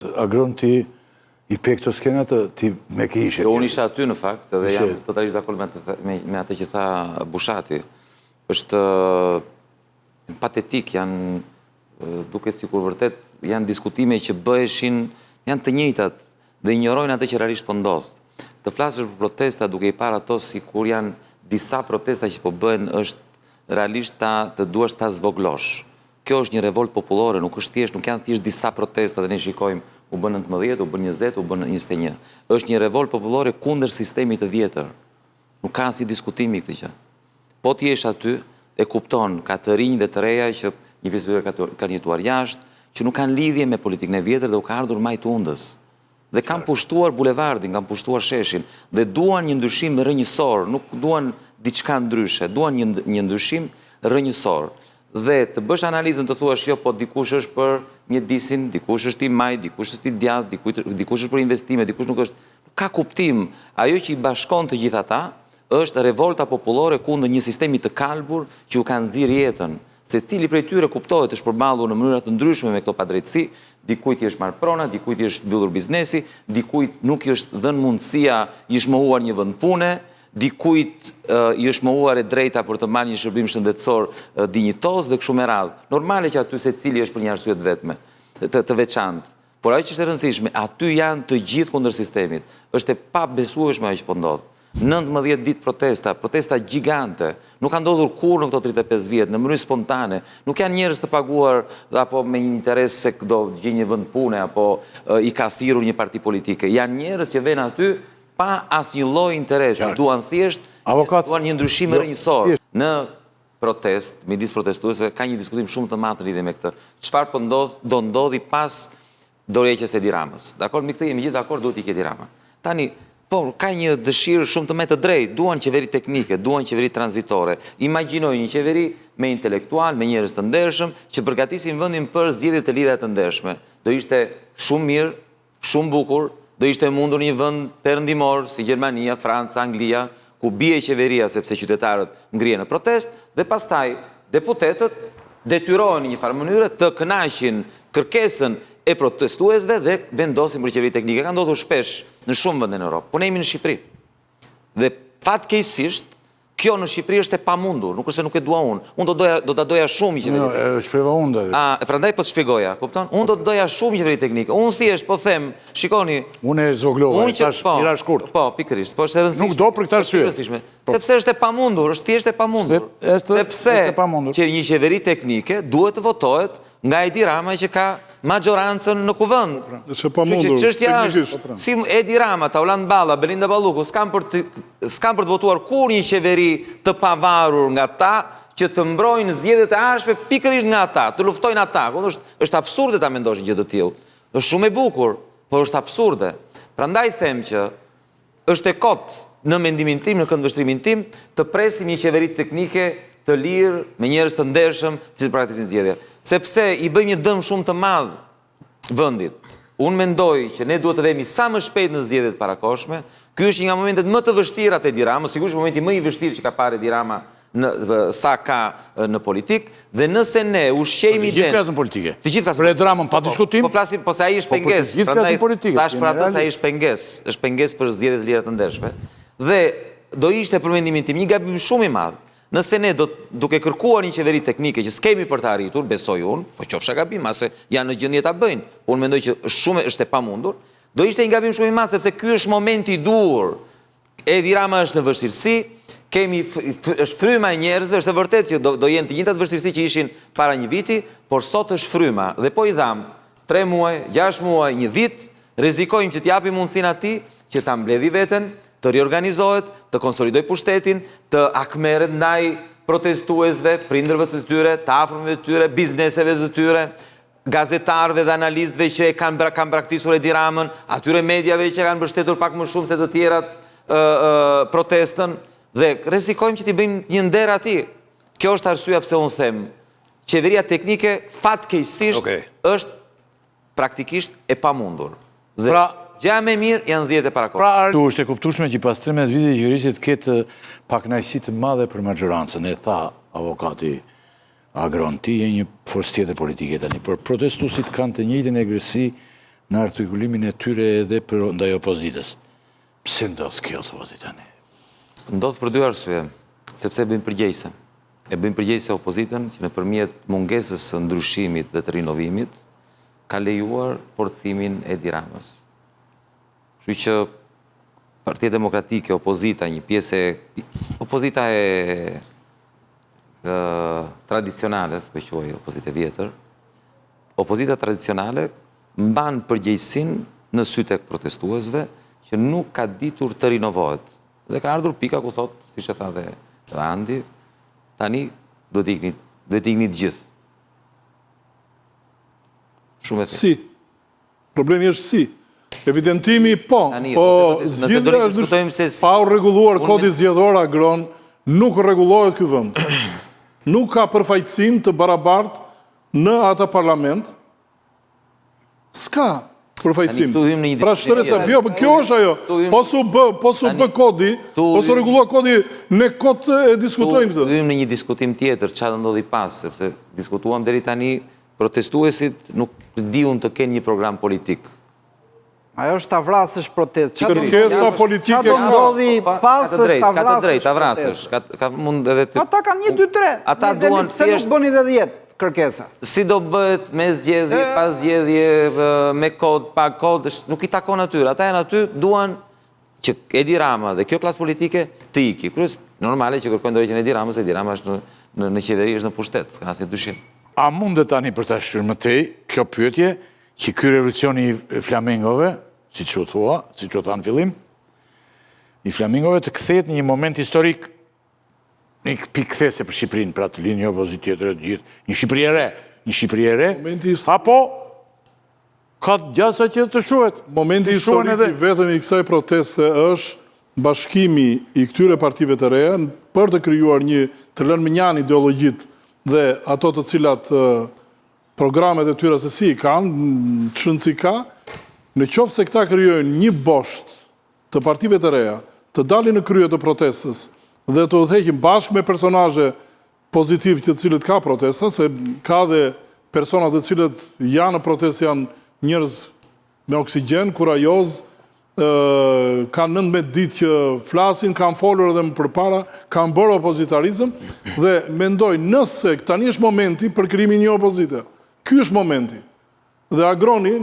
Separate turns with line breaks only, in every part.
Agron ti i pe këto skenat ti me kë ishe?
Jo, unë isha aty në fakt dhe jam totalisht dakord me atë, me, me atë që tha Bushati. Është patetik, janë duket sikur vërtet janë diskutime që bëheshin, janë të njëjtat dhe injorojnë atë që realisht po ndodh. Të flasësh për protesta duke i parë ato sikur janë disa protesta që po bëhen është realisht ta të duash ta zvoglosh. Kjo është një revoltë popullore, nuk është thjesht, nuk janë thjesht disa protesta dhe ne shikojmë, u bënë 19, u bënë 20, u bënë 21. Është një revoltë popullore kundër sistemit të vjetër. Nuk ka asnjë diskutim mbi këtë gjë. Po të jesh aty, e kupton, ka të rinj dhe të reja që një pjesë të tyre kanë jetuar jashtë, që nuk kanë lidhje me politikën e vjetër dhe u ka ardhur majë të hundës. Dhe kanë pushtuar bulevardin, kanë pushtuar sheshin dhe duan një ndryshim rrënjësor, nuk duan diçka ndryshe, duan një një ndryshim rrënjësor. Dhe të bësh analizën të thuash jo, po dikush është për mjedisin, dikush është i majtë, dikush është i djathtë, dikujt, dikush është për investime, dikush nuk është. Nuk ka kuptim. Ajo që i bashkon të gjithë ata është revolta popullore kundër një sistemi të kalbur që u ka nxirë jetën. Secili prej tyre kuptohet është përballur në mënyra të ndryshme me këto padrejtësi, dikujt i është marrë prona, dikujt i është mbyllur biznesi, dikujt nuk i është dhënë mundësia, i është mohuar një vend pune, dikujt i është mohuar e drejta për të marrë një shërbim shëndetësor dinjitoz dhe kështu me radhë. Normale që aty secili është për një arsye të vetme, të, të veçantë. Por ajo që është e rëndësishme, aty janë të gjithë kundër sistemit. Është e pabesueshme ajo që po ndodh. 19 ditë protesta, protesta gjigante. Nuk ka ndodhur kurrë në këto 35 vjet, në mënyrë spontane. Nuk janë njerëz të paguar apo me një interes se do gjejnë një vend pune apo i ka thirrur një parti politike. Janë njerëz që vijnë aty pa asnjë lloj interesi, duan thjesht
Avokat,
duan një ndryshim
jo,
rrënjësor. Në protestë, midis protestuesve ka një diskutim shumë të madh në lidhje me këtë. Çfarë po ndodh, do ndodhi pas dorëheqjes së Edi Ramës. Dakor, mbi këtë jemi gjithë dakord, duhet të ikë Edi Rama. Tani, po, ka një dëshirë shumë të me të drejtë, duan qeveri teknike, duan qeveri tranzitore. Imagjinoj një qeveri me intelektual, me njerëz të ndershëm, që përgatisin vendin për zgjedhje të lira e të ndershme. Do ishte shumë mirë Shumë bukur, do ishte e mundur një vend perëndimor si Gjermania, Franca, Anglia, ku bie qeveria sepse qytetarët ngrihen në protestë dhe pastaj deputetët detyrohen në një farë mënyre të kënaqin kërkesën e protestuesve dhe vendosin për qeveri teknike. Ka ndodhur shpesh në shumë vende në Europë, por ne jemi në Shqipëri. Dhe fatkeqësisht Kjo në Shqipëri është e pamundur, nuk është se nuk e dua unë. Unë do doja do ta doja shumë një
qeveri. Jo, e shpreva unë
dhe. A, prandaj po të shpjegoja, kupton? Unë do të doja shumë një qeveri teknike. Unë thjesht po them, shikoni,
Unë e zvoglova, unë që tash
po,
i ra shkurt.
Po, pikërisht, po është e rëndësishme.
Nuk do për këtë arsye.
Është e rëndësishme. Po. Sepse është e pamundur, është thjesht e pamundur.
Është
Sepse
është e pamundur.
që një qeveri teknike duhet të votohet nga Edi Rama që ka maxhorancën në kuvend.
Po, pra.
Është e pamundur.
Që çështja është, po, pra. si Edi Rama, Taulant Balla, Belinda Balluku, s'kan për të s'kan për të votuar kurrë një qeveri të pavarur nga ta, që të mbrojnë zgjedhjet e ardhshme pikërisht nga ata, të luftojnë ata. Kupton është është absurde ta mendosh një gjë të tillë. Është shumë e bukur, por është absurde. Prandaj them që Është e kotë në mendimin tim, në këndvështrimin tim, të presim një qeveri teknike të lirë, me njerëz të ndershëm, që të përgatisin zgjedhje. Sepse i bëjmë një dëm shumë të madh vendit. Unë mendoj që ne duhet të vemi sa më shpejt në zgjedhje të parakohshme. Ky është një nga momentet më të vështira të Edi Ramës, sigurisht momenti më i vështirë që ka parë Edi Rama në sa ka në politikë dhe nëse ne ushqejmë
idenë. Të gjithë klasën politike.
Të gjithë klasën.
Për Edi Ramën pa po, diskutim.
Po flasim, po se ai është po, pengesë.
Të gjithë klasën politike.
Tash për atë se ai është pengesë, është pengesë për zgjedhje të lira të ndershme. Dhe do ishte për mendimin tim një gabim shumë i madh. Nëse ne do duke kërkuar një qeveri teknike që s'kemi për të arritur, besoj unë, po qofsha gabim, ase janë në gjendje ta bëjnë. Unë mendoj që shumë është e pamundur. Do ishte një gabim shumë i madh sepse ky është momenti i duhur Edi Rama është në vështirësi, kemi është fryma e njerëzve, është e vërtetë që do, do jenë të njëjtat vështirësi që ishin para një viti, por sot është fryma dhe po i dhamë 3 muaj, 6 muaj, një vit, rrezikojmë që t'i japim mundësinë atij që ta mbledhi veten, të riorganizohet, të konsolidojë pushtetin, të hakmerret ndaj protestuesve, prindërve të tyre, të afërmve të tyre, bizneseve të tyre, gazetarëve dhe analistëve që e kanë kanë braktisur Edi Ramën, atyre mediave që kanë mbështetur pak më shumë se të tjerat protestën dhe rrezikojmë që t'i bëjmë një nder atij. Kjo është arsyeja pse unë them, qeveria teknike fatkeqësisht
okay.
është praktikisht e pamundur. Dhe
pra,
gjëja më e mirë janë zgjedhjet e parakohshme.
Pra, tu është e kuptueshme që pas 13 viteve qeverisje të ketë pakënaqësi të madhe për maxhorancën, e tha avokati Agron, ti je një forcë tjetër politike tani, por protestuesit kanë të njëjtën egërsi në artikulimin e tyre edhe për ndaj opozitës. Pse ndodh kjo, thua ti tani?
Ndodh për dy arsye, sepse e bëjnë përgjegjëse. E bëjnë përgjegjëse opozitën që nëpërmjet mungesës së ndryshimit dhe të rinovimit ka lejuar forcimin e Edi Ramës. Kështu që Partia Demokratike, opozita, një pjesë e opozita e tradicionale, s'po e quaj opozitë e vjetër, opozita tradicionale mban përgjegjësinë në sytë e protestuesve që nuk ka ditur të rinovohet. Dhe ka ardhur pika ku thotë, siç e tha dhe Andi, tani duhet të ikni, duhet të ikni të gjithë.
Shumë e thjeshtë. Si? Problemi është si. Evidentimi po, po zgjidhja është pa u rregulluar kodi zgjedhor Agron, nuk rregullohet ky vend. Nuk ka përfaqësim të barabartë në atë parlament. S'ka përfaqësim. Pra shtresa, jo, po kjo është ajo. Po s'u bë, po s'u bë kodi, po s'u rregullua kodi, ne kot e diskutojmë
këtë. Hyjmë në një diskutim tjetër, çfarë do ndodhi pas, sepse diskutuam deri tani Protestuesit nuk diun të kenë një program
politik. Ajo është ta vrasësh protestën.
Kërkesa politike
ka. Ça do ndodhi pas është
ta vrasësh. Ka të drejtë, ta vrasësh. Ka mund edhe
të... Ata kanë 1, 2, 3. Ata duan thjesht... Pse nuk bëni dhe 10 kërkesa?
Si do bëhet me zgjedhje, pa zgjedhje, me kod, pa kod, nuk i takon atyre. Ata janë aty, duan që Edi Rama dhe kjo klasë politike të iki. Kryes, normale që kërkojnë dorëheqjen e Edi Ramës, Edi Rama është në, në, në qeveri, është në pushtet, s'ka asnjë dyshim.
A mundet tani për ta shtyrë më tej kjo pyetje që ky revolucioni i flamingove, siç u thua, siç u tha në fillim, i flamingove të kthehet në një moment historik, një pikë kthese për Shqipërinë, pra të lindë një opozitë tjetër e të gjithë, një Shqipëri e re, një Shqipëri e re, apo Ka gjasa që të shuhet.
Momenti historik i vetëm i kësaj proteste është bashkimi i këtyre partive të reja për të krijuar një të lënë mënjanë ideologjitë dhe ato të cilat programet e tyre se si i kanë, ç'rëndësi ka, në qoftë se këta krijojnë një bosht të partive të reja, të dalin në krye të protestës dhe të udhëheqin bashkë me personazhe pozitivë të cilët ka protesta, se ka dhe persona të cilët janë në protestë janë njerëz me oksigjen, kurajozë, kanë 19 ditë që flasin, kanë folur edhe më përpara, kanë bërë opozitarizëm dhe mendoj nëse tani është momenti për krijimin e një opozite. Ky është momenti. Dhe Agroni,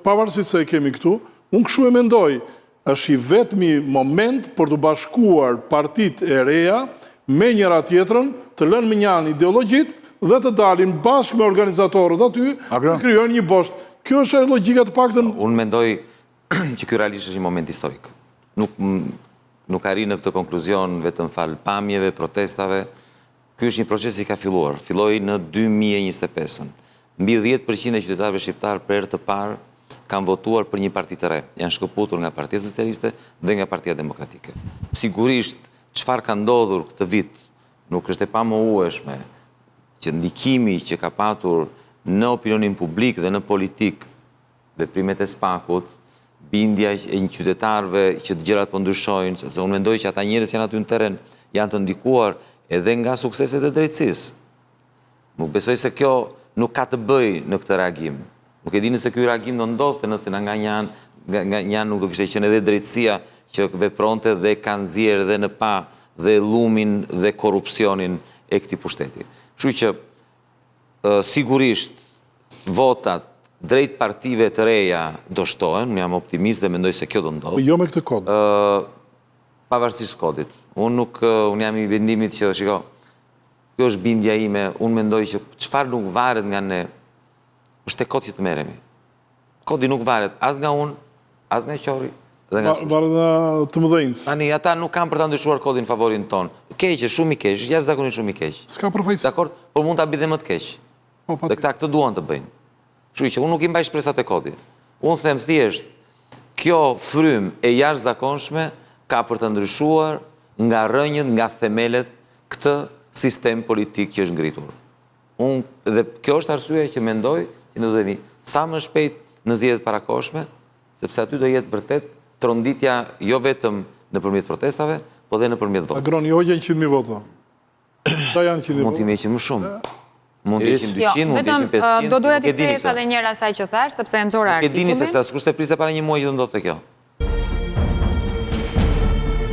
pavarësisht se e kemi këtu, unë kështu e mendoj, është i vetmi moment për t'u bashkuar partitë e reja me njëra tjetrën, të lënë mënjanë ideologjitë dhe të dalin bashkë me organizatorët aty, të krijojnë një bosht. Kjo është e logjika të
paktën. Unë mendoj që ky realisht është një moment historik. Nuk nuk arrij në këtë konkluzion vetëm falë pamjeve, protestave, Ky është një proces që ka filluar, filloi në 2025-ën. Mbi 10% e qytetarëve shqiptarë për herë të parë kanë votuar për një parti të re. Janë shkëputur nga Partia Socialiste dhe nga Partia Demokratike. Sigurisht, çfarë ka ndodhur këtë vit nuk është e pamohueshme që ndikimi që ka patur në opinionin publik dhe në politikë veprimet e SPAK-ut, bindja e një qytetarëve që të gjërat po ndryshojnë, sepse unë mendoj që ata njerëz që janë aty në terren janë të ndikuar edhe nga sukseset e drejtësisë. Nuk besoj se kjo nuk ka të bëjë në këtë reagim. Nuk e di nëse ky reagim do ndodhte nëse nga një anë nga, nga një anë nuk do kishte qenë edhe drejtësia që vepronte dhe ka nxjerrë edhe në pah dhe llumin dhe korrupsionin e këtij pushteti. Kështu që Sigurisht, votat drejt partive të reja do shtohen, unë jam optimist dhe mendoj se kjo do
ndodhë. Jo me këtë kod.
Pavarësisht kodit. Unë nuk, unë jam i mendimit që, shiko, kjo është bindja ime, unë mendoj që çfarë nuk varet nga ne, është e kotë që të merremi. Kodi nuk varet as nga unë, as nga Qorri
dhe nga Sushta. Varet nga të
mëdhenjtë. Tani, ata nuk kanë për ta ndryshuar kodin në favorin tonë. Keq, është shumë i keq, është jashtëzakonisht shumë i keq.
S'ka përfaqësim.
Dakord, por mund ta bëjë dhe më të keq. Po, pa dhe këta këtë duan të bëjnë. Kështu që unë nuk i mbaj shpresat te kodi. Unë them thjesht, kjo frymë e jashtëzakonshme ka për të ndryshuar nga rrënjët, nga themelet këtë sistem politik që është ngritur. Unë dhe kjo është arsyeja që mendoj që ne do të vemi sa më shpejt në zgjedhje të parakohshme, sepse aty do jetë vërtet tronditja jo vetëm nëpërmjet protestave, po dhe nëpërmjet
votës. Agron, i hoqën 100.000 vota. Sa janë 100.000
vota? Mund t'i heqin më shumë. Mund të ishin 200, jo, mund të ishin 500,
do doja t'i kthehesha edhe një herë asaj që thashë, sepse e nxora
artikullin. Nuk e dini sepse askush s'e priste para një muaji që do ndodhte kjo.